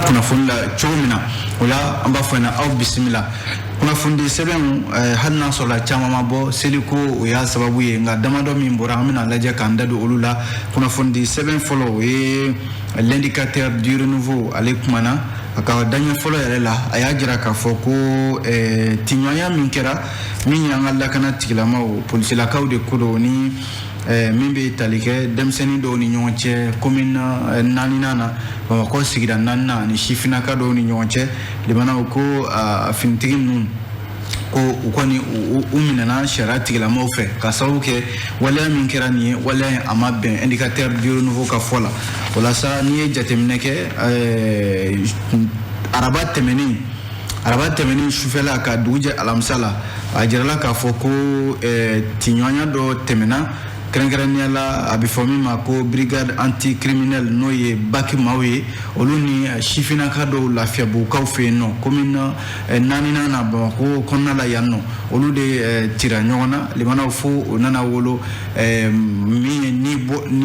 Kunnafoni la cogo min na, o la an b'a fɔ ɲɛna, aw bisimila. Kunnafonidi sɛbɛnw, hali n'a sɔrɔla caman ma bɔ, seliko o y'a sababu ye, nka damadɔ min bɔra, an bɛna lajɛ k'an da don olu la. Kunnafonidi sɛbɛn fɔlɔ, o ye L'Indicateur du Renouveau. Ale kumana a ka daɲɛ fɔlɔ yɛrɛ la, a y'a jira k'a fɔ ko tiɲɔgɔnya min kɛra, min y'an ka lakana tigilamaw, polisilakaw de ko don, ni min bɛ tali kɛ denmisɛnnin dɔw ni ɲɔgɔn cɛ commune naaninan na, Bamakɔ sigida naaninan, ani sifinnaka dɔw ni ɲɔgɔn cɛ. Limanaw, ko finitigi ninnu, ko u kɔni u minɛna sariya tigilamaw fɛ ka sababu kɛ waleya min kɛra nin ye. Waleya in, a ma bɛn Indicateur du Renouveau ka fɔ la. O la sa, n'i ye jateminɛ kɛ, araba tɛmɛnen sufɛla ka dugu jɛ alamisa la, a jirala k'a fɔ ko tiɲɔgɔnya dɔ tɛmɛna, kɛrɛnkɛrɛnnenya la a bɛ fɔ min ma ko brigade anticriminelle, n'o ye BAC maaw ye, olu ni sifinnaka dɔw Lafiyabugukaw fɛ yen nɔ, commune naaninan na, Bamakɔ kɔnɔna la yan nɔ, olu de tira ɲɔgɔn na. Limanaw, fo o nana wolo min ye ni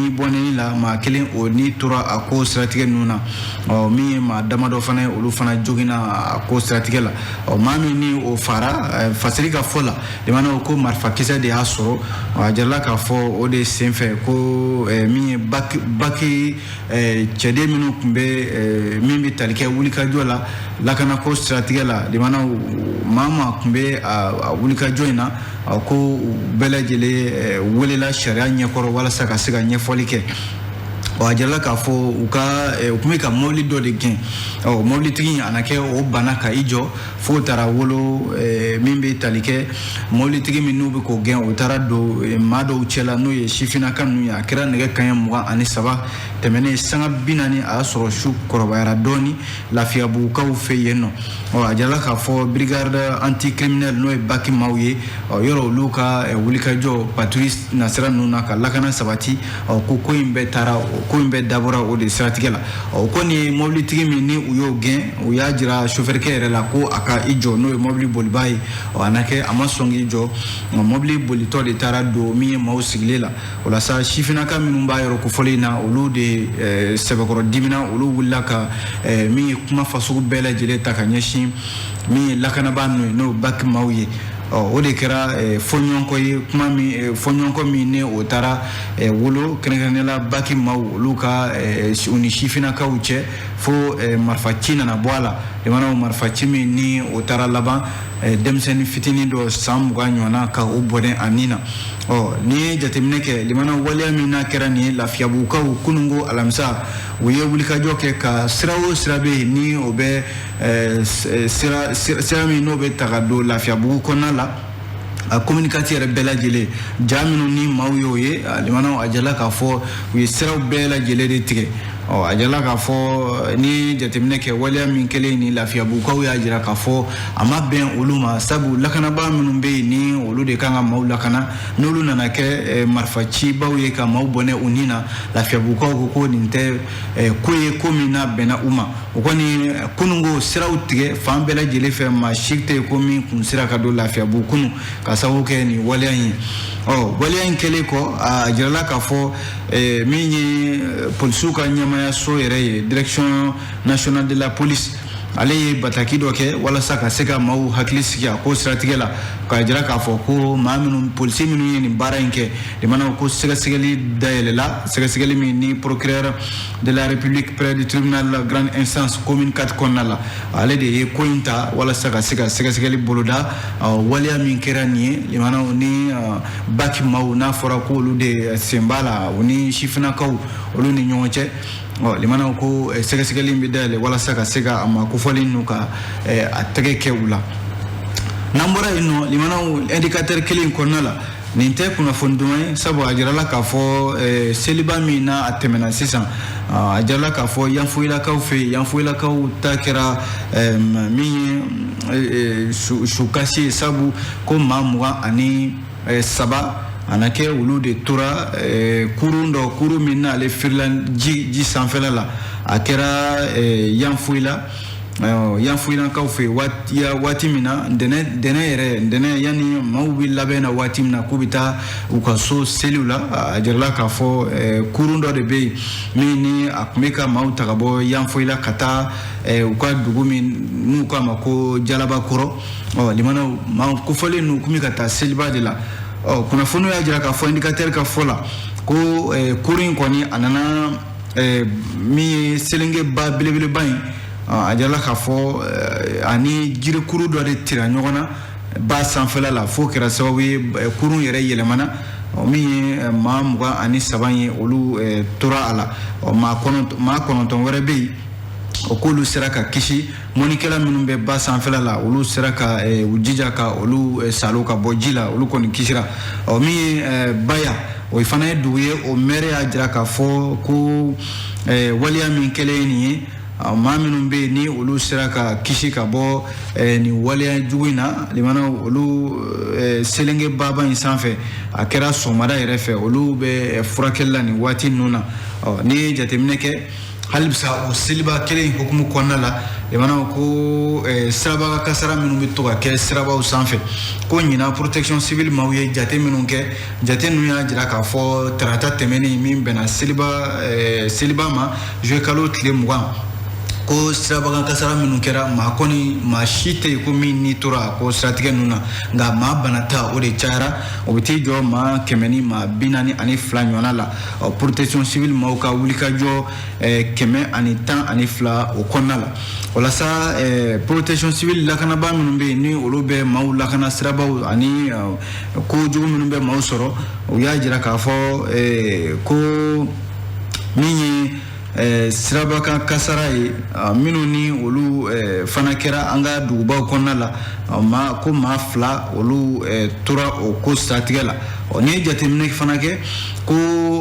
bɔnɛni la, maa kelen o ni tora a ko siratigɛ ninnu na. Ɔ, min ye maa damadɔ fana ye, olu fana joginna a ko siratigɛ la. Ɔ, maa min ni o fara, fasiri ka fɔ la, limanaw, ko marifakisɛ de y'a sɔrɔ. A jirala k'a fɔ o de senfɛ ko min ye BAC cɛden minnu tun bɛ, min bɛ tali kɛ wulikajɔ la lakanako siratigɛ la, limanaw, maa maa tun bɛ a wulikajɔ in na, ko u bɛɛ lajɛlen welela sariya ɲɛkɔrɔ walasa ka se ka ɲɛfɔli kɛ. Ɔ, a jirala k'a fɔ u ka u tun bɛ ka mobili dɔ de gɛn. Ɔ, mobilitigi in, a na kɛ o banna ka i jɔ, fo taara wolo min bɛ tali kɛ mobilitigi min n'u bɛ k'o gɛn, o taara don maa dɔw cɛla, n'o ye sifinnaka ninnu ye. A kɛra nɛgɛ kanɲɛ 23 tɛmɛnen sanga 40, a y'a sɔrɔ su kɔrɔbayara dɔɔni Lafiyabugukaw fɛ yen nɔ. Ɔ, a jirala k'a fɔ brigade anticriminelle, n'o ye BAC maaw ye, ɔ, yɔrɔ olu ka wulikajɔ patrouille nasira ninnu na ka lakana sabati, ɔ, ko in bɛɛ taara, ko in bɛɛ dabɔra o de siratigɛ la. Ɔ, ko nin mobilitigi min ni u y'o gɛn, u y'a jira sofɛrikɛ yɛrɛ la ko a ka i jɔ, n'o ye mobili bolibaa ye. Ɔ, a na kɛ a ma sɔn k'i jɔ, nka mobili bolitɔ de taara don min ye maaw sigilen la. O la sa, sifinnaka minnu b'a yɔrɔ kofɔlen in na, olu de sɛbɛkɔrɔ dimina, olu wulila ka min ye kuma fasugu bɛɛ lajɛlen ta ka ɲɛsin min ye lakanabaa ninnu ye, n'o ye BAC maaw ye. Ɔ, o de kɛra fɔɲɔgɔnkɔ ye, kuma min fɔɲɔgɔnkɔ min ni o taara wolo, kɛrɛnkɛrɛnnenya la BAC maaw, olu ka u ni sifinnakaw cɛ, fo marifaci nana bɔ a la. Limanaw, marifaci min ni o taara laban denmisɛnnin fitinin dɔ san 20 ɲɔgɔnna ka o bɔnɛ a nin na. Ɔ, n'i ye jateminɛ kɛ, limanaw, waleya min n'a kɛra nin ye Lafiyabugukaw kununko alamisa, u ye wulikajɔ kɛ ka sira o sira bɛ yen ni o bɛ sira min n'o bɛ ta ka don Lafiyabugu kɔnɔna la, a commune 4 yɛrɛ bɛɛ lajɛlen, ja minnu ni maaw y'o ye, limanaw, a jirala k'a fɔ u ye siraw bɛɛ lajɛlen de tigɛ. Ɔ, a jirala k'a fɔ ni ye jateminɛ kɛ, waleya min kɛlen ni Lafiyabugukaw y'a jira k'a fɔ a ma bɛn olu ma, sabu lakanabaa minnu bɛ yen ni olu de kan ka maaw lakana, n'olu nana kɛ marifacibaw ye ka maaw bɔnɛ u ni na, Lafiyabugukaw ko ko nin tɛ ko ye, ko min n'a bɛnna u ma. O kɔni, kununko siraw tigɛ fan bɛɛ lajɛlen fɛ, maa si tɛ ko min kun sera ka don Lafiyabugu kunu ka sababu kɛ nin waleya in ye. Ɔ, waleya in kɛlen kɔ, a jirala k'a fɔ min ye polisiw ka ɲɛmayaso yɛrɛ ye, Direction nationale de la police, ale ye bataki dɔ kɛ walasa ka se ka maaw hakili sigi a ko siratigɛ la, k'a jira k'a fɔ ko maa minnu, polisi minnu ye nin baara in kɛ, limanaw, ko sɛgɛsɛgɛli dayɛlɛla, sɛgɛsɛgɛli min ni procureur de la République près du tribunal de la grande instance commune 4 kɔnɔna la, ale de ye ko in ta walasa ka se ka sɛgɛsɛgɛli boloda waleya min kɛra nin ye. Limanaw, ni BAC maaw n'a fɔra ko olu de sen b'a la, u ni sifinnakaw olu ni ɲɔgɔn cɛ. Ɔ, limanaw, ko sɛgɛsɛgɛli bɛ dayɛlɛ walasa ka se ka a ma kofɔlen ninnu ka a tɛgɛ kɛ u la. N'an bɔra yen nɔ, limanaw, Indicateur kelen kɔnɔna la, nin tɛ kunnafoni duman ye, sabu a jirala k'a fɔ seliba min n'a a tɛmɛna sisan, a jirala k'a fɔ Yanfoyilakaw fɛ yen, Yanfoyilakaw ta kɛra min ye sukasi ye, sabu ko maa 23 a na kɛ olu de tora kurun dɔ, kurun min n'ale firila ji sanfɛla la. A kɛra Yanfoyila. Yanfoyilankaw fɛ waati min na, ntɛnɛn yɛrɛ, ntɛnɛn yanni maaw bɛ labɛn na waati min na k'u bɛ taa u ka so seliw la, a jirala k'a fɔ kurun dɔ de bɛ yen min ni a tun bɛ ka maaw ta ka bɔ Yanfoyila ka taa u ka dugu min n'u k'a ma ko Jalabakɔrɔ. Ɔ limanaw, maa kofɔlen ninnu tun bɛ ka taa seliba de la. Ɔ kunnafoniw y'a jira k'a fɔ indicateur ka fɔ la ko kurun in kɔni, a nana min ye selenge ba belebeleba in, a jirala k'a fɔ ani jirikuru dɔ de tira ɲɔgɔn na ba sanfɛla la, fo kɛra sababu ye kurun yɛrɛ yɛlɛmana. Min ye maa 23 ye, olu tora a la. Maa 9 wɛrɛ bɛ yen, o k'olu sera ka kisi. Mɔnikɛla minnu bɛ ba sanfɛla la, olu sera ka u jija ka olu salo ka bɔ ji la, olu kɔni kisira. Ɔ min ye Baya, o fana ye dugu ye, o maire y'a jira k'a fɔ ko waleya min kɛlen nin ye, maa minnu bɛ yen ni olu sera ka kisi ka bɔ nin waleya jugu in na, limana olu selenge baba in sanfɛ, a kɛra sɔgɔmada yɛrɛ fɛ, olu bɛ furakɛli la nin waati ninnu na. Ɔ n'i ye jateminɛ kɛ halisa, o seliba kelen in hukumu kɔnɔna la, limana ko siraba kasara minnu bɛ to ka kɛ sirabaw sanfɛ, ko ɲinan protection civile maaw ye jate minnu kɛ, jate ninnu y'a jira k'a fɔ tarata tɛmɛnen min bɛnna seliba ma, juillet kalo tile 20, ko sirabakan kasara minnu kɛra, maa kɔni maa si tɛ yen ko min ni tora ko siratigɛ ninnu na, nka maa banata o de cayara, o bɛ t'i jɔ maa 142 ɲɔgɔnna la. Protection civile maaw ka wulikajɔ 112 o kɔnɔna la. Walasa protection civile lakanabaa minnu bɛ yen ni olu bɛ maaw lakana sirabaw ani kojugu minnu bɛ maaw sɔrɔ, u y'a jira k'a fɔ ko min ye sirabakan kasara ye minnu ni olu fana kɛra an ka dugubaw kɔnɔna la, maa ko maa 2 olu tora o ko siratigɛ la. N'i ye jateminɛ fana kɛ ko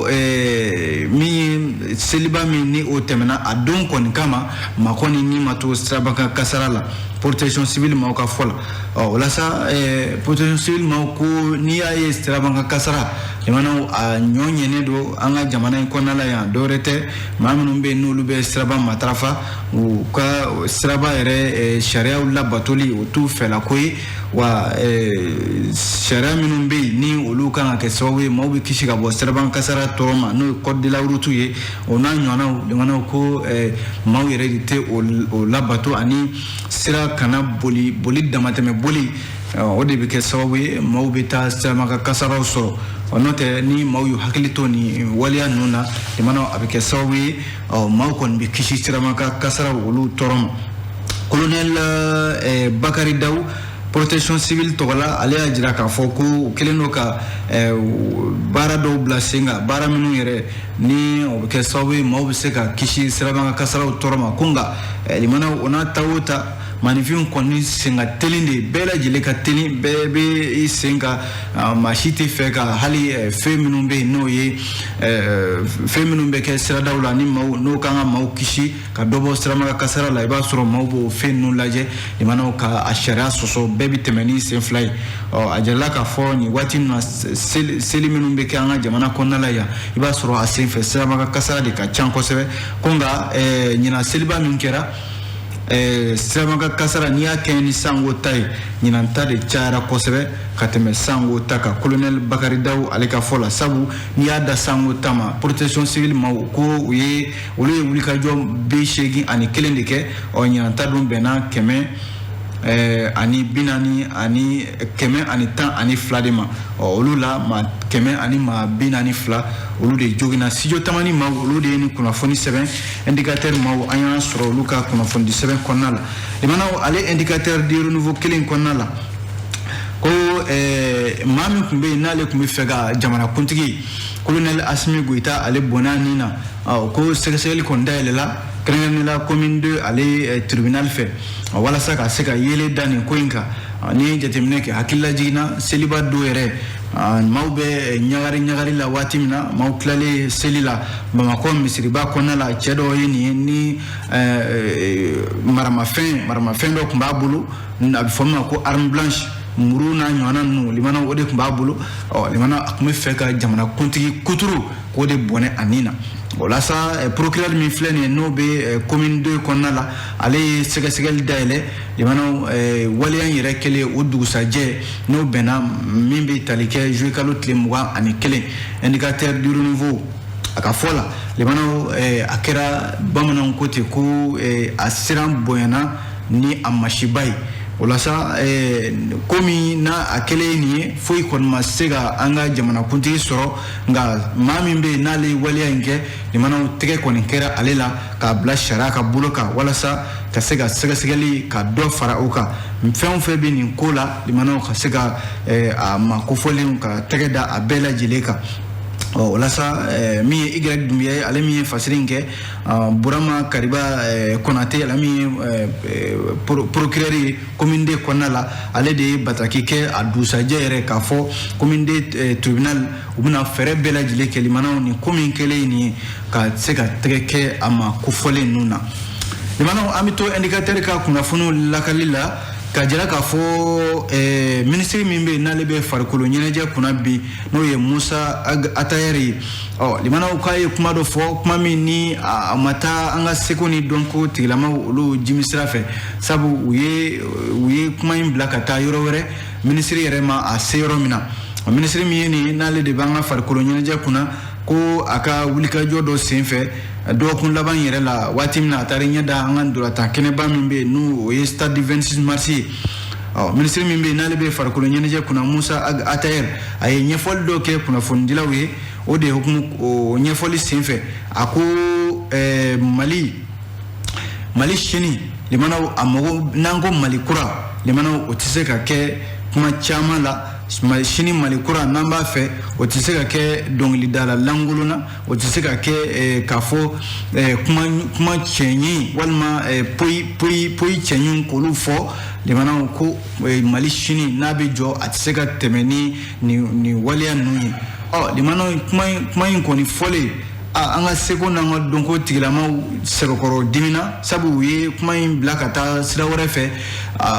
min ye seliba min ni o tɛmɛna, a don kɔni kama maa kɔni ni ma to sirabakan kasara la, protection civile maaw ka fɔ la. Ɔ walasa protection civile maaw ko n'i y'a ye sirabakan kasara jamana a ɲɔ ɲɛnen don an ka jamana in kɔnɔna la yan, dɔwɛrɛ tɛ, maa minnu bɛ yen n'olu bɛ siraba matarafa, u ka siraba yɛrɛ sariyaw labatoli o t'u fɛlako ye. Wa sariya minnu bɛ yen ni olu kan ka kɛ sababu ye maaw bɛ kisi ka bɔ sirabakan kasara tɔɔrɔ ma, n'o ye code de la route ye, o n'a ɲɔgɔnnaw, jamanaw ko maaw yɛrɛ de tɛ o labato, ani sira kana boli boli damatɛmɛ boli, o de bɛ kɛ sababu ye maaw bɛ taa sirabakan kasaraw sɔrɔ. N'o tɛ, ni maaw y'u hakili to nin waleya ninnu na, jamana a bɛ kɛ sababu ye maaw kɔni bɛ kisi sirabakan kasaraw olu tɔɔrɔ ma. Colonel Bakari Daw, protection civile tɔgɔ la, ale y'a jira k'a fɔ ko u kɛlen don ka baara dɔw bila sen kan, baara minnu yɛrɛ ni o bɛ kɛ sababu ye maaw bɛ se ka kisi sirabakan kasaraw tɔɔrɔ ma. Ko nka limana, o n'a ta o ta, maaninfinw kɔni sen ka teli de, bɛɛ lajɛlen ka teli, bɛɛ bɛ i sen ka, maa si tɛ fɛ ka hali fɛn minnu bɛ yen n'o ye fɛn minnu bɛ kɛ siradaw la ni maaw n'o kan ka maaw kisi ka dɔ bɔ sirabakan kasara la, i b'a sɔrɔ maaw b'o fɛn ninnu lajɛ, limanaw ka a sariya sɔsɔ, bɛɛ bɛ tɛmɛ ni sen fila ye. Ɔ a jirala k'a fɔ nin waati ninnu na, seli minnu bɛ kɛ an ka jamana kɔnɔna la yan, i b'a sɔrɔ a sen fɛ sirabakan kasara de ka ca kosɛbɛ. Ko nka ɲinan seliba min kɛra, sirabakan kasara, n'i y'a kɛ ni sango ta ye, ɲinan ta de cayara kosɛbɛ ka tɛmɛ sango ta kan, colonel Bakari Daw ale ka fɔ la. Sabu n'i y'a da sango ta ma, protection civile maaw ko u ye olu ye wulikajɔ 81 de kɛ. Ɔ ɲinan ta dun bɛnna 140 ani 112 de ma. Ɔ olu la, maa 100 ani maa 42 olu de joginna. Studio Tamani maaw, olu de ye nin kunnafoni sɛbɛn. Indicateur maaw, an y'a sɔrɔ olu ka kunnafoni sɛbɛn kɔnɔna la. Limanaw, ale indicateur du renouveau kelen kɔnɔna la, ko maa min tun bɛ yen n'ale tun bɛ fɛ ka jamanakuntigi colonel Assimi Goïta ale bɔnna nin na, ko sɛgɛsɛgɛli kɔni dayɛlɛla kɛrɛnkɛrɛnnenya la commune 2 ale tribunal fɛ, walasa ka se ka yelen da nin ko in kan. N'i ye jateminɛ kɛ, hakilila jiginna seliba don yɛrɛ, maaw bɛ ɲagari ɲagari la waati min na, maaw tilalen seli la Bamakɔ misiriba kɔnɔna la, cɛ dɔw ye nin ye ni maramafɛn dɔ tun b'a bolo, a bɛ fɔ min ma ko arme blanche, muru n'a ɲɔgɔnna ninnu, limana o de tun b'a bolo. Ɔ limana, a tun bɛ fɛ ka jamanakuntigi kuturu k'o de bɔnɛ a ni na. O la sa, procureur min filɛ nin ye, n'o bɛ commune 2 kɔnɔna la, ale ye sɛgɛsɛgɛli dayɛlɛ. Limanaw, waleya in yɛrɛ kɛlen o dugusajɛ, n'o bɛnna min bɛ tali kɛ juillet kalo tile 21. Indicateur du Renouveau a ka fɔ la, limanaw, a kɛra bamananw ko ten ko a siran bonyana ni a masiba ye. O la sa, komi n'a a kɛlen nin ye, foyi kɔni ma se ka an ka jamanakuntigi sɔrɔ, nka maa min bɛ yen n'ale ye waleya in kɛ, limanaw, tɛgɛ kɔni kɛra ale la k'a bila sariya ka bolo kan, walasa ka se ka sɛgɛsɛgɛli ka dɔ fara o kan. Fɛn o fɛn bɛ nin ko la, limanaw, ka se ka a ma kofɔlenw ka tɛgɛ da a bɛɛ lajɛlen kan. Ɔ o la sa, min ye Y Dunbiya ye, ale min ye fasiri in kɛ, Burama Kariba Konate, ale min ye procureur ye commune 2 kɔnɔna la, ale de ye bataki kɛ a dugusajɛ yɛrɛ k'a fɔ commune 2 tribunal u bɛna fɛɛrɛ bɛɛ lajɛlen kɛ, limanaw, nin ko min kɛlen nin ye, ka se ka tɛgɛ kɛ a ma kofɔlen ninnu na. Limanaw, an bɛ to Indicateur ka kunnafoniw lakali la ka jira k'a fɔ minisiri min bɛ yen n'ale bɛ farikolo ɲɛnajɛ kunna bi, n'o ye Musa Atayɛri ye. Ɔ limanaw, k'a ye kuma dɔ fɔ, kuma min ni a ma taa an ka seko ni dɔnko tigilamaw olu jimi sira fɛ, sabu u ye kuma in bila ka taa yɔrɔ wɛrɛ, minisiri yɛrɛ ma a se yɔrɔ min na. Minisiri min ye nin ye, n'ale de b'an ka farikolo ɲɛnajɛ kunna, ko a ka wulikajɔ dɔ senfɛ dɔgɔkun laban yɛrɛ la, waati min na a taara ɲɛ da an ka ntolatan kɛnɛba min bɛ yen, n'o o ye stade 26 mars ye. Ɔ minisiri min bɛ yen n'ale bɛ farikolo ɲɛnajɛ kunna, Musa Atayɛri, a ye ɲɛfɔli dɔ kɛ kunnafonidilaw ye. O de hukumu, o ɲɛfɔli senfɛ, a ko Mali sini, limanaw, a mago n'an ko Mali kura, limanaw, o tɛ se ka kɛ kuma caman la. Sini Mali kura n'an b'a fɛ, o tɛ se ka kɛ dɔnkilidala lankolon na, o tɛ se ka kɛ k'a fɔ kuma kuma cɛɲi walima poyi poyi poyi cɛɲi k'olu fɔ. Limanaw, ko Mali sini n'a bɛ jɔ, a tɛ se ka tɛmɛ ni nin waleya ninnu ye. Ɔ limanaw, kuma in kɔni fɔlen, a an ka seko n'an ka dɔnko tigilamaw sɛbɛkɔrɔ dimina, sabu u ye kuma in bila ka taa sira wɛrɛ fɛ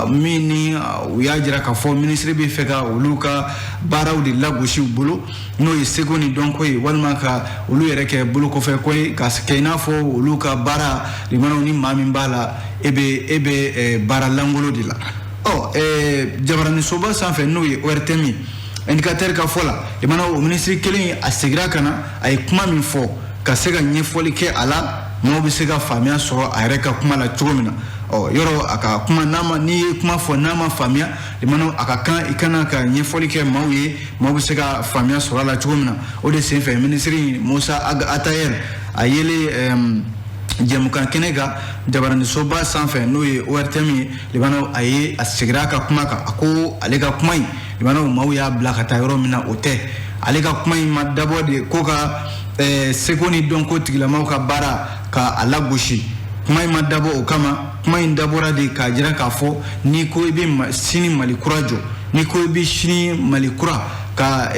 min ni u y'a jira k'a fɔ minisiri bɛ fɛ ka olu ka baaraw de lagosi u bolo, n'o ye seko ni dɔnko ye, walima ka olu yɛrɛ kɛ bolokɔfɛ ko ye, ka kɛ i n'a fɔ olu ka baara, limanaw, ni maa min b'a la, e bɛ baara lankolon de la. Ɔ jabaranisoba sanfɛ, n'o ye ORTM ye, Indicateur ka fɔ la, limanaw, o minisiri kelen a seginna ka na, a ye kuma min fɔ, ka se ka ɲɛfɔli kɛ a la, maaw bɛ se ka faamuya sɔrɔ a yɛrɛ ka kuma la cogo min na. Ɔ yɔrɔ a ka kuma n'a ma, n'i ye kuma fɔ n'a ma faamuya, limanaw, a ka kan i kana ka ɲɛfɔli kɛ maaw ye, maaw bɛ se ka faamuya sɔrɔ a la cogo min na. O de senfɛ, minisiri Musa Atayɛri a yelen jɛmukan kɛnɛ kan jabaranisoba sanfɛ, n'o ye ORTM ye, limanaw, a ye a seginna a ka kuma kan. A ko ale ka kuma in, limanaw, maaw y'a bila ka taa yɔrɔ min na, o tɛ. Ale ka kuma in ma dabɔ de ko ka seko ni dɔnko tigilamaw ka baara ka a lagosi. Kuma in ma dabɔ o kama. Kuma in dabɔra de k'a jira k'a fɔ n'i ko i bɛ sini Mali kura jɔ, n'i ko i bɛ sini Mali kura ka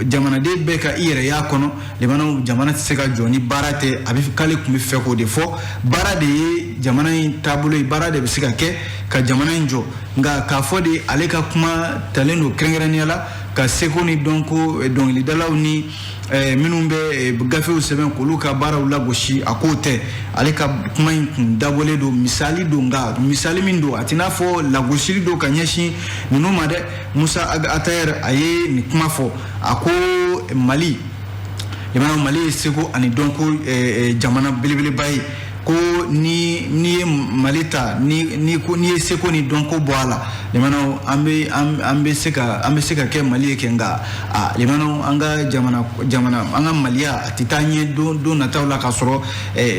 jamanaden bɛɛ ka i yɛrɛ y'a kɔnɔ, limanaw, jamana tɛ se ka jɔ ni baara tɛ. A bɛ k'ale tun bɛ fɛ k'o de fɔ. Baara de ye jamana in taabolo ye, baara de bɛ se ka kɛ ka jamana in jɔ. Nka k'a fɔ de ale ka kuma talen don kɛrɛnkɛrɛnnenya la ka seko ni dɔnko dɔnkilidalaw ni minnu bɛ gafew sɛbɛn k'olu ka baaraw lagosi, a k'o tɛ. Ale ka kuma in kun dabɔlen don misali don, nka misali min don, a t'i n'a fɔ lagosili don ka ɲɛsin ninnu ma dɛ. Musa Atayɛri a ye nin kuma fɔ. A ko Mali, Mali ye seko ani dɔnko jamana belebeleba ye, ko ni n'i ye Mali ta, ni ko n'i ye seko ni dɔnko bɔ a la, limanaw, an bɛ se ka kɛ Mali ye kɛ, nka a limanaw, an ka jamana, an ka Maliya, a tɛ taa ɲɛ don nataw la k'a sɔrɔ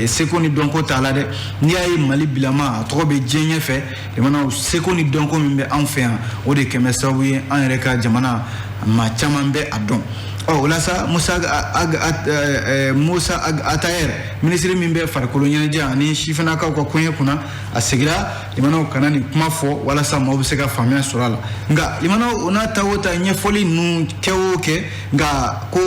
seko ni dɔnko t'a la dɛ. N'i y'a ye Mali bilama a tɔgɔ bɛ diɲɛ ɲɛfɛ, limanaw, seko ni dɔnko min bɛ anw fɛ yan, o de kɛmɛ sababu ye an yɛrɛ ka jamana maa caman bɛ a dɔn. Ɔ o la sa, Musa Atayɛr, minisiri min bɛ farikolo ɲɛnajɛ ani sifinnakaw ka koɲɛ kunna, a segira, limanaw, kana nin kuma fɔ walasa maaw bɛ se ka faamuya sɔrɔ a la. Nka limanaw, o n'a ta o ta, ɲɛfɔli ninnu kɛ o kɛ, nka ko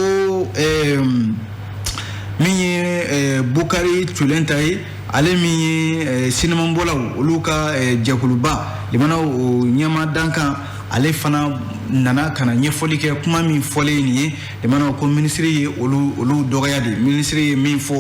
min ye Bukari Tulenta ye, ale min ye sinimabɔlaw olu ka jɛkuluba, limanaw, o ɲɛma dankan, ale ye Ale fana nana ka na ɲɛfɔli kɛ kuma min fɔlen nin ye. Limanaw, ko minisiri ye olu dɔgɔya de. Minisiri ye min fɔ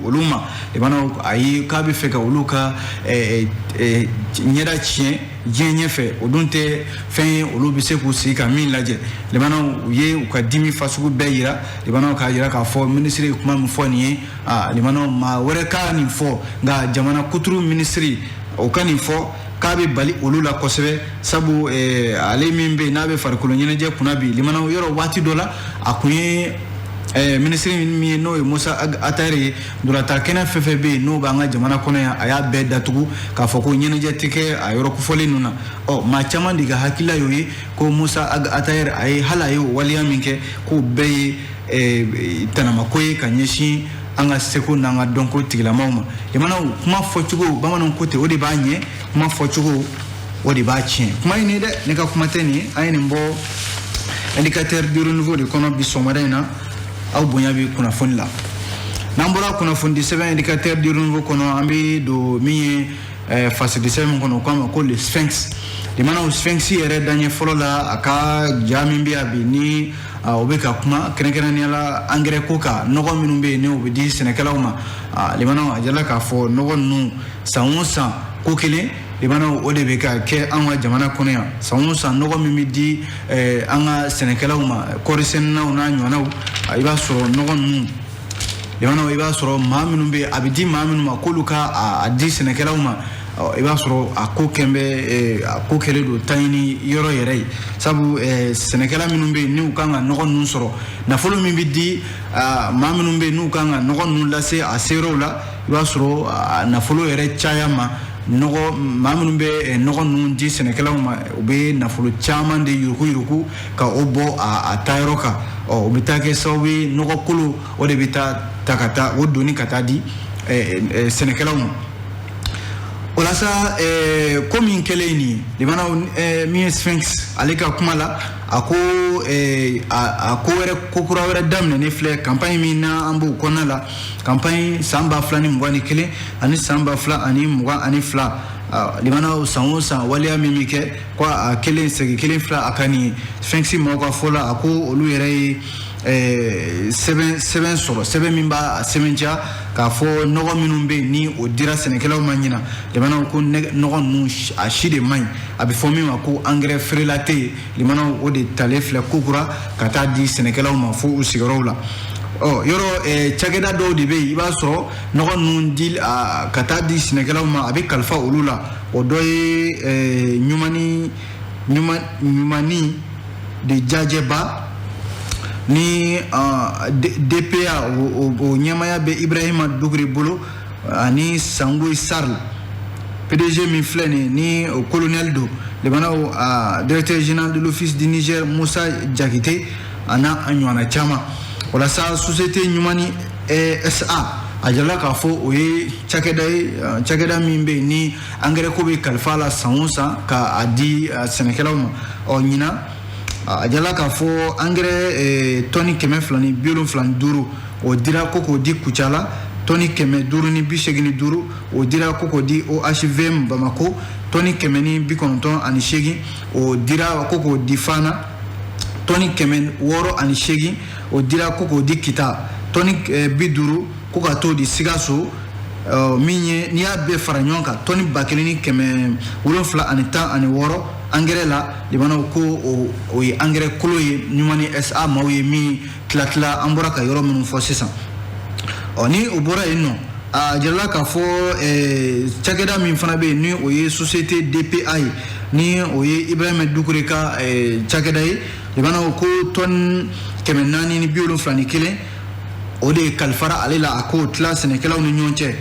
olu ma, limanaw, ayi, k'a bɛ fɛ ka olu ka ɲɛda tiɲɛ diɲɛ ɲɛfɛ. O dun tɛ fɛn ye olu bɛ se k'u sigi ka min lajɛ. Limanaw, u ye u ka dimi fasugu bɛɛ yira. Limanaw, k'a yira k'a fɔ minisiri ye kuma min fɔ nin ye, aa, limanaw, maa wɛrɛ ka nin fɔ, nka jamana kuturu minisiri o ka nin fɔ k'a bɛ bali olu la kosɛbɛ, sabu ale min bɛ yen n'a bɛ farikolo ɲɛnajɛ kunna bi, limanaw, yɔrɔ waati dɔ la a kun ye minisiri min ye, n'o ye Musa Atayɛri ye, ntolatan kɛnɛ fɛn fɛn bɛ yen n'o b'an ka jamana kɔnɔ yan, a y'a bɛɛ datugu k'a fɔ ko ɲɛnajɛ tɛ kɛ a yɔrɔ kofɔlen ninnu na. Ɔ, maa caman de ka hakilila y'o ye ko Musa Atayɛri, a ye hali a ye o waleya min kɛ, k'o bɛɛ ye tanamako ye ka ɲɛsin an ka seko n'an ka dɔnko tigilamaw ma. Limanaw, kuma fɔcogo, bamananw ko ten, o de b'a ɲɛ, kuma fɔcogo, o de b'a tiɲɛ. Kuma ye nin ye dɛ, ne ka kuma tɛ nin ye. An ye nin bɔ Indicateur du Renouveau de kɔnɔ bi sɔgɔmada in na. Aw bonya bɛ kunnafoni la. N'an bɔra kunnafoni sɛbɛn Indicateur du Renouveau kɔnɔ, an bɛ don min ye fasidi sɛbɛn min kɔnɔ, o k'a ma ko Le Sphinx. Limanaw, Sphinx yɛrɛ daɲɛ fɔlɔ la, a ka ja min bɛ yan bi, ni o bɛ ka kuma kɛrɛnkɛrɛnnenya la angɛrɛ ko kan, nɔgɔ minnu bɛ yen ni o bɛ di sɛnɛkɛlaw ma. Limanaw, a jala k'a fɔ nɔgɔ ninnu, san o san ko kelen, limanaw, o de bɛ ka kɛ an ka jamana kɔnɔ yan. San o san, nɔgɔ min bɛ di an ka sɛnɛkɛlaw ma, kɔɔri sɛnɛnaw n'a ɲɔgɔnnaw, i b'a sɔrɔ nɔgɔ ninnu, limanaw, i b'a sɔrɔ maa minnu bɛ yen, a bɛ di maa minnu ma k'olu ka a di sɛnɛkɛlaw ma, i b'a sɔrɔ a ko kɛn bɛ, a ko kɛlen don taɲini yɔrɔ yɛrɛ ye, sabu sɛnɛkɛla minnu bɛ yen n'u kan ka nɔgɔ ninnu sɔrɔ, nafolo min bɛ di maa minnu bɛ yen n'u kan ka nɔgɔ ninnu lase a seyɔrɔw la, i b'a sɔrɔ a nafolo yɛrɛ caya ma nɔgɔ. Maa minnu bɛ nɔgɔ ninnu di sɛnɛkɛlaw ma, u bɛ nafolo caman de yuruku yuruku ka o bɔ a taayɔrɔ kan. Ɔ, o bɛ taa kɛ sababu ye, nɔgɔ kolo, o de bɛ taa ta ka taa o doni ka taa di sɛnɛkɛlaw ma. O la sa, ko min kɛlen nin ye, limanaw, min ye Sphinx ale ka kuma la, a ko a ko wɛrɛ, ko kura wɛrɛ daminɛnen filɛ, campagne min na an b'o kɔnɔna la, campagne san 2021 ani san 2022. Limanaw, san o san waleya min bɛ kɛ, ko a kelen segin kelen fila a ka nin ye. Sphinx maaw ka fɔ la, a ko olu yɛrɛ ye sɛbɛn sɔrɔ, sɛbɛn min b'a sɛbɛntiya k'a fɔ nɔgɔ minnu bɛ yen ni o dira sɛnɛkɛlaw ma ɲina, limanaw, ko nɔgɔ ninnu a si de man ɲi. A bɛ fɔ min ma ko engrais frelaté, limanaw, o de talen filɛ kokura ka taa di sɛnɛkɛlaw ma fo u sigiyɔrɔw la. Ɔ, yɔrɔ cakɛda dɔw de bɛ yen, i b'a sɔrɔ nɔgɔ ninnu di ka taa di sɛnɛkɛlaw ma, a bɛ kalifa olu la. O dɔ ye ɲumani ɲumani de jajɛba ni DPA, o ɲɛmaya bɛ Ibrahima Dugure bolo, ani Sangoyi Sarl PDG min filɛ nin ni o colonel don. Limanaw, directeur général de l'Office du Niger Musa Jakite, a n'a a ɲɔgɔnna caman. Walasa société ɲumani SA, a jirala k'a fɔ o ye cakɛda ye, cakɛda min bɛ yen ni angɛrɛ ko bɛ kalifa la san o san ka a di sɛnɛkɛlaw ma. Ɔ, ɲinan, a jirala k'a fɔ angɛrɛ tɔni 275, o dira ko k'o di Kucala, tɔni 585, o dira ko k'o di OHVM Bamako, tɔni 198, o dira ko k'o di Fana, tɔni 608, o dira ko k'o di Kita, tɔni 50, ko ka t'o di Sikaso. Min ye, n'i y'a bɛɛ fara ɲɔgɔn kan, tɔni 1716 angɛrɛ la. Limanaw, ko o ye angɛrɛ kolo ye, ɲumani SA maaw ye min tila tila, an bɔra ka yɔrɔ minnu fɔ sisan. Ɔ, ni o bɔra yen nɔ, a jirala k'a fɔ cakɛda min fana bɛ yen ni o ye société DPA ye, ni o ye Ibrahima Dukure ka cakɛda ye, limanaw, ko tɔni 471, o de kalifara ale la, a k'o tila sɛnɛkɛlaw ni ɲɔgɔn cɛ.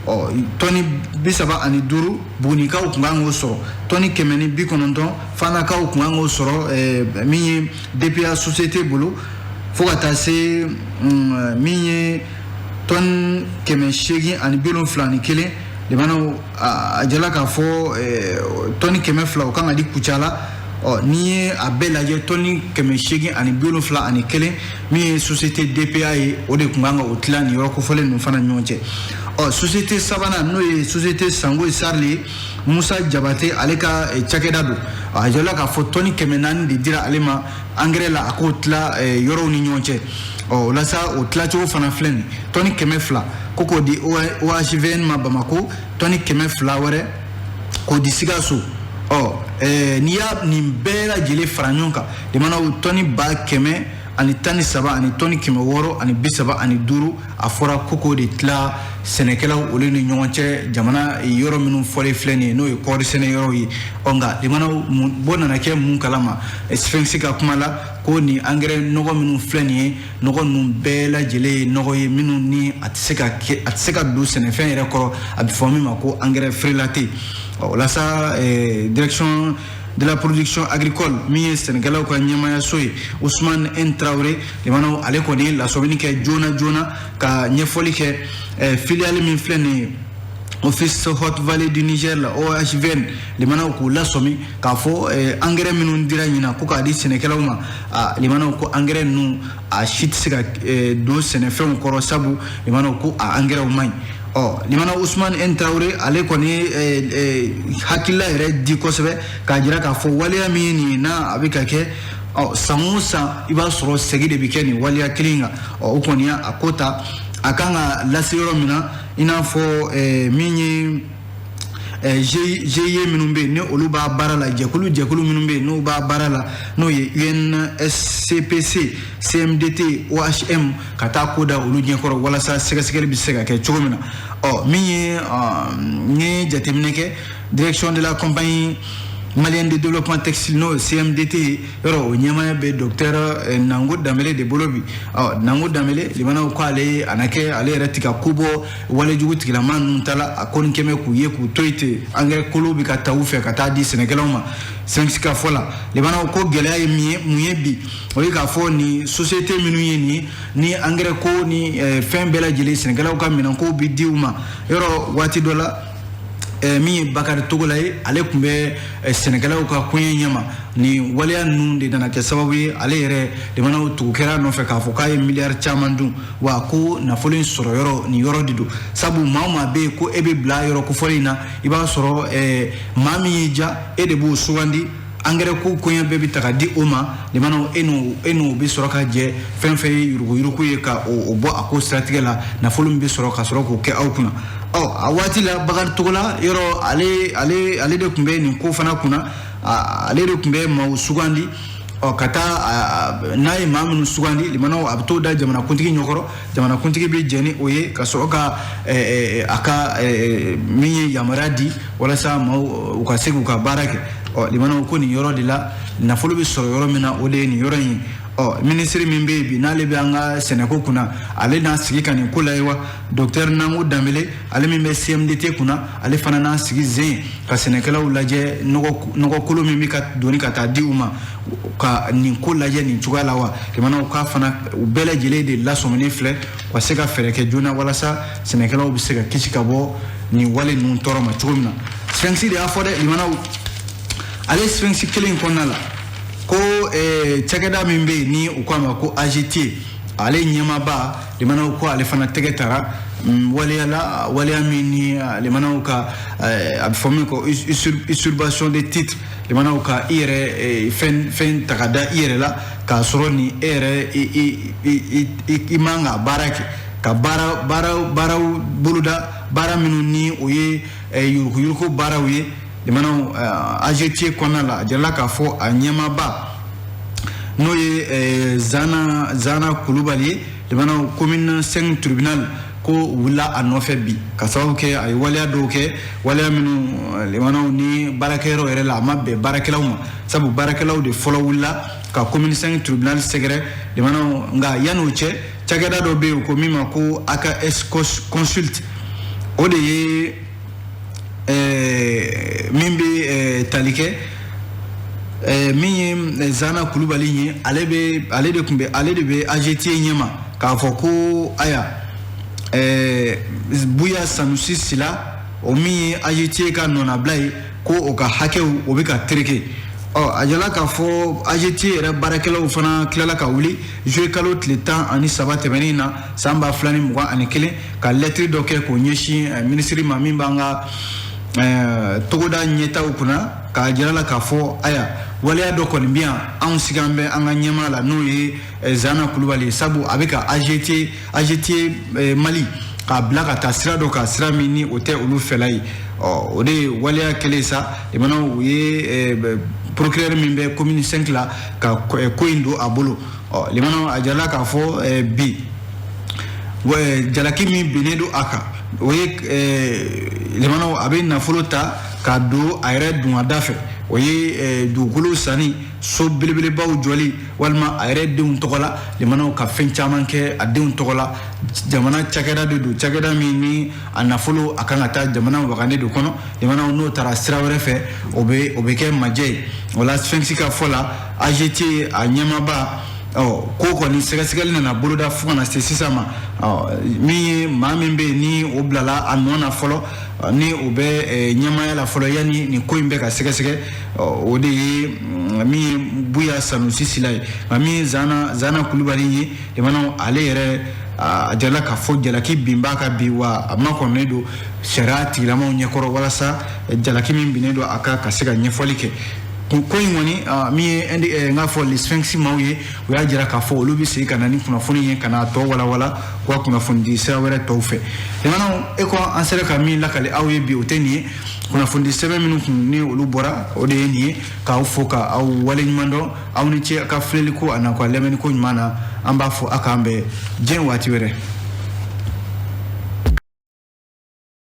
Ɔ, tɔni 35, Bugunikaw tun kan k'o sɔrɔ, tɔni 190, Fanakaw tun kan k'o sɔrɔ, min ye DPA société bolo, fo ka taa se min ye tɔni 871. Limanaw, a jala k'a fɔ tɔni 200, o kan ka di Kucala. Ɔ, n'i ye a bɛɛ lajɛ, tɔni 871, min ye société DPA ye, o de tun kan ka o tila nin yɔrɔ kofɔlen ninnu fana ɲɔgɔn cɛ. Ɔ, société sabanan, n'o ye société Sangoyi Sarli ye, Musa Jabate, ale ka cakɛda don. A jirala k'a fɔ tɔni 400 de dira ale ma angɛrɛ la, a k'o tila yɔrɔw ni ɲɔgɔn cɛ. Ɔ, o la sa, o tilacogo fana filɛ nin: tɔni 200 ko k'o di OHVN ma Bamako, tɔni 200 wɛrɛ k'o di Sikaso. Ɔ, n'i y'a nin bɛɛ lajɛlen fara ɲɔgɔn kan, limanaw, tɔni 113,635 ani tɔni 635, a fɔra ko k'o de tila sɛnɛkɛlaw olu ni ɲɔgɔn cɛ, jamana yɔrɔ minnu fɔlen filɛ nin ye, n'o ye kɔɔri sɛnɛ yɔrɔw ye. Ɔ, nka limanaw, bɔ nana kɛ mun kalama? Sphinx ka kuma la, ko nin angɛrɛ nɔgɔ minnu filɛ nin ye, nɔgɔ ninnu bɛɛ lajɛlen ye nɔgɔ ye minnu ni a tɛ se ka kɛ, a tɛ se ka don sɛnɛfɛn yɛrɛ kɔrɔ, a bɛ fɔ min ma ko engrais frelaté. Ɔ, o la sa, Direction de la production agricole, min ye sɛnɛkɛlaw ka ɲɛmayaso ye, Ousmane N Traoré, limanaw, ale kɔni ye lasɔmini kɛ joona joona ka ɲɛfɔli kɛ filiale min filɛ nin ye, Office Haute Vallée du Niger la, OHVN, limanaw, k'u lasɔmi k'a fɔ engrais minnu dira ɲina ko k'a di sɛnɛkɛlaw ma, a limanaw, ko engrais ninnu a si tɛ se ka don sɛnɛfɛnw kɔrɔ, sabu limanaw, ko a engrais man ɲi. Ɔ, limana, Usman N Traoré, ale kɔni ye hakilila yɛrɛ di kosɛbɛ k'a jira k'a fɔ waleya min ye nin ye, n'a a bɛ ka kɛ, ɔ, san o san, i b'a sɔrɔ segi de bɛ kɛ nin waleya kelen kan. Ɔ, o kɔni y'a ko ta, a kan ka lase yɔrɔ min na, i n'a fɔ min ye GIE minnu bɛ yen, ni olu b'a baara la, jɛkulu jɛkulu minnu bɛ yen, n'u b'a baara la, n'o ye UNSCPC, CMDT, OHM, ka taa ko da olu ɲɛkɔrɔ walasa sɛgɛsɛgɛli bɛ se ka kɛ cogo min na. Ɔ, min ye n ye jateminɛ kɛ, Direction de la Compagnie malienne de développement textile, n'o ye CMDT ye, yɔrɔ o ɲɛmaaya bɛ docteur Nango Danbele de bolo bi. Ɔ, Nango Danbele, limanaw, ko ale a na kɛ ale yɛrɛ ti ka ko bɔ walejugu tigilama ninnu ta la. A kɔni kɛmɛ k'u ye k'u to yen ten, angɛrɛ kolo bɛ ka ta u fɛ ka taa di sɛnɛkɛlaw ma. Sɛnɛkisi ka fɔ la, limanaw, ko gɛlɛya ye min ye, mun ye bi, o ye k'a fɔ nin société minnu ye nin ni angɛrɛ ko ni fɛn bɛɛ lajɛlen, sɛnɛkɛlaw ka minɛnkow bi di u ma yɔrɔ waati dɔ la. Min ye Bakari Togola ye, ale tun bɛ sɛnɛkɛlaw ka koɲɛ ɲɛma. Nin waleya ninnu de nana kɛ sababu ye, ale yɛrɛ, limanaw, tugu kɛra nɔfɛ k'a fɔ k'a ye miliyari caman dun, wa ko nafolo in sɔrɔ yɔrɔ nin yɔrɔ de don, sabu maa o maa bɛ yen ko e bɛ bila yɔrɔ kofɔlen in na, i b'a sɔrɔ maa min y'i ja, e de b'o sugandi, angɛrɛ ko koɲɛ bɛɛ bɛ ta ka di o ma. Limanaw, e n'o bɛ sɔrɔ ka jɛ fɛn fɛn ye yuruguyurugu ye, ka o bɔ a ko siratigɛ la, nafolo min bɛ sɔrɔ ka sɔrɔ k'o kɛ aw kunna. Ɔ, a waati la, Bakari Togola yɔrɔ, ale de tun bɛ nin ko fana kunna, ale de tun bɛ maaw sugandi. Ɔ, ka taa n'a ye maa minnu sugandi, limanaw, a bɛ t'o da jamanakuntigi ɲɛkɔrɔ, jamanakuntigi bɛ jɛn ni o ye ka sɔrɔ ka a ka min ye yamaruya di walasa maaw u ka se k'u ka baara kɛ. Ɔ, limanaw, ko nin yɔrɔ de la nafolo bɛ sɔrɔ yɔrɔ min na, o de ye nin yɔrɔ in ye. Ɔ, minisiri min bɛ yen bi, n'ale bɛ an ka sɛnɛko kunna, ale n'a sigi ka nin ko lajɛ wa? Docteur Nango Danbele, ale min bɛ CMDT kunna, ale fana n'a sigi zen ka sɛnɛkɛlaw lajɛ, nɔgɔkolo min bɛ ka doni ka taa di u ma, ka nin ko lajɛ nin cogoya la wa? Jamanaw k'a fana, u bɛɛ lajɛlen de lasɔminen filɛ u ka se ka fɛɛrɛ kɛ joona walasa sɛnɛkɛlaw bɛ se ka kisi ka bɔ nin wale ninnu tɔɔrɔ ma cogo min na. Sphinx de y'a fɔ dɛ, limanaw. Ale Sphinx kelen in kɔnɔna la, ko cakɛda min bɛ yen, ni u k'a ma ko AGT, ale ɲɛmaaba, limanaw, ko ale fana tɛgɛ tara waleya la, waleya min ni limanaw ka a bɛ fɔ min ko usurpation de titre, limanaw, ka i yɛrɛ fɛn fɛn ta ka da i yɛrɛ la k'a sɔrɔ ni e yɛrɛ i man ka baara kɛ, ka baara baaraw boloda, baara minnu ni o ye yuruguyurugu baaraw ye. Limanaw, AGT kɔnɔna la, a jirala k'a fɔ a ɲɛmaaba, n'o ye Zana Kulubali ye, limanaw, commune 5 tribunal ko wulila a nɔfɛ bi ka sababu kɛ a ye waleya dɔw kɛ, waleya minnu, limanaw, ni baarakɛyɔrɔ yɛrɛ la, a ma bɛn baarakɛlaw ma, sabu baarakɛlaw de fɔlɔ wulila ka commune 5 tribunal sɛgɛrɛ, limanaw. Nka yan'o cɛ, cakɛda dɔ bɛ yen ko min ma ko AKS Consult, o de ye min bɛ tali kɛ min ye Zana Kulubali ye, ale de tun bɛ, ale de bɛ AGT ɲɛma, k'a fɔ ko aya Buya Sanusi Sila, o min ye AGT ka nɔnabila ye, ko o ka hakɛw o bɛ ka tereke. Ɔ, a jala k'a fɔ AGT yɛrɛ baarakɛlaw fana tilala ka wuli juillet kalo tile 13 tɛmɛnen na san 2021, ka lɛtiri dɔ kɛ k'o ɲɛsin minisiri ma min b'an ka Togoda ɲɛtaw kunna k'a jira la k'a fɔ aya waleya dɔ kɔni bɛ yan, anw sigan bɛ an ka ɲɛmaa la, n'o ye Zana Kulubali ye, sabu a bɛ ka AGT Mali k'a bila ka taa sira dɔ kan, sira min ni o tɛ olu fɛla ye. Ɔ, o de ye waleya kɛlen sa, limanaw, u ye procureur min bɛ commune 5 la ka ko in don a bolo. Ɔ, limanaw, a jirala k'a fɔ bi jalaki min binnen don a kan, o ye, limanaw, a bɛ nafolo ta k'a don a yɛrɛ dungada fɛ. O ye dugukolo sanni, so belebelebaw jɔli, walima a yɛrɛ denw tɔgɔ la. Limanaw, ka fɛn caman kɛ a denw tɔgɔ la. Jamana cakɛda de don, cakɛda min ni a nafolo a kan ka taa jamana wagane de kɔnɔ. Limanaw, n'o taara sira wɛrɛ fɛ, o bɛ kɛ majɛ ye. O la, Sphinx ka fɔ la, AGT a ɲɛmaaba, ɔ, ko kɔni sɛgɛsɛgɛli nana boloda fo ka na se sisan ma. Ɔ, min ye maa min bɛ yen ni o bilala a nɔ na fɔlɔ, ni o bɛ ɲɛmaaya la fɔlɔ yanni nin ko in bɛ ka sɛgɛsɛgɛ, o de ye min ye Buya Sanusi Sila ye. Nka min ye Zana Kulubali ye, limanaw, ale yɛrɛ a jirala k'a fɔ jalaki bin b'a kan bi, wa a makɔnɔnen don sariya tigilamaw ɲɛkɔrɔ walasa jalaki min binnen don a kan ka se ka ɲɛfɔli kɛ. Ko in kɔni min ye n k'a fɔ le Sphinx maaw ye, u y'a jira k'a fɔ olu bɛ segin ka na ni kunnafoni ye ka n'a tɔ walawala u ka kunnafoni di sira wɛrɛ tɔw fɛ. Limanaw, e ko an sera ka min lakale aw ye bi, o tɛ nin ye. Kunnafoni sɛbɛn minnu kun ni olu bɔra, o de ye nin ye. K'aw fo ka aw waleɲuman dɔn, aw ni ce a ka filɛli ko a n'a ka lamɛnni ko ɲuman na. An b'a fɔ a k'an bɛn diɲɛ waati wɛrɛ.